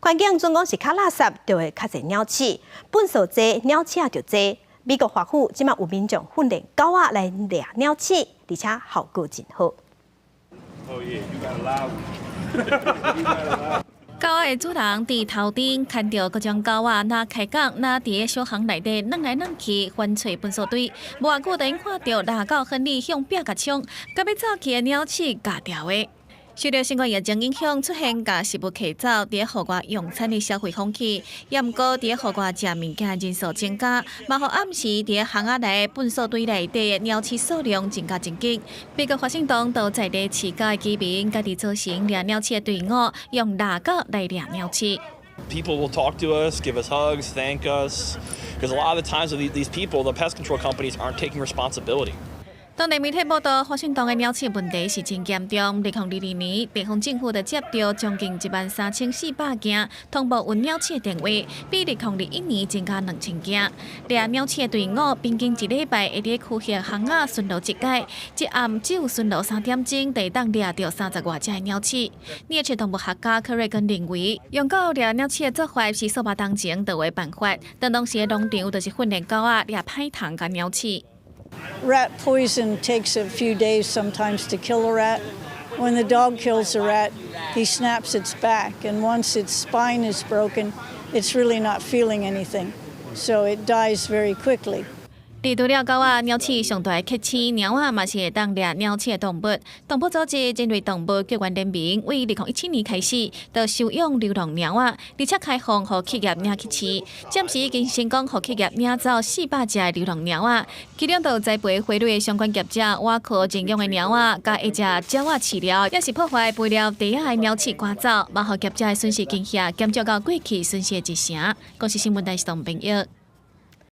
環境總講是較垃圾，就會較濟鳥鼠，糞埽濟，鳥鼠也就濟。美國華府這馬有民眾訓練狗仔來掠鳥鼠，而且效果真好。 Oh yeah, you got a loud one. 狗仔的主人佇頭頂牽著各種狗仔，若開講，若佇小巷內底轉來轉去，翻揣糞埽堆。無偌久，就𪜶看著獵狗亨利向壁共衝，共欲走去的鳥鼠咬牢的。受著新冠疫情影響，出現共食物提走，佇戶外用餐的消費風氣，也毋過佇戶外食物件人數增加，嘛予暗時佇巷仔內糞埽堆內底的鳥鼠數量增加真緊。美國華盛頓都在地飼狗的居民，家己組成掠鳥鼠的隊伍，用獵狗來掠鳥鼠。 People will talk to us, give us hugs, thank us, because a lot of the times these people, the pest control companies, aren't taking responsibility. 當地媒體報道，華盛頓的鳥鼠問題是真嚴重。2022年，地方政府就接著將近13,400件通報有鳥鼠的電話，比2021年增加2,000件。掠鳥鼠的隊伍平均一禮拜會佇區域巷仔巡邏一擺，一暗只有巡邏3點鐘，就會當掠著30外隻的鳥鼠。啮齒動物學家柯瑞根認為，用狗掠鳥鼠的做法是數目當前就有辦法。當當時的農場就是訓練狗仔掠歹蟲佮鳥鼠。 Rat poison takes a few days sometimes to kill a rat. When the dog kills a rat, he snaps its back, and once its spine is broken, it's really not feeling anything, so it dies very quickly. 除了狗仔，鳥鼠上大的克星貓仔嘛是會當掠鳥鼠的動物。動保組織人類動物救援聯盟為2017年開始，就收養流浪貓仔，而且開放予企業領去飼。暫時已經成功予企業領走400隻的流浪貓仔，其中就有栽培花蕊的相關業者，倚靠認養的貓仔，共會食鳥仔飼料，也是破壞肥料袋仔的鳥鼠趕走，嘛予業者的損失金額減少到過去損失的一成。公視新聞台是董編譯。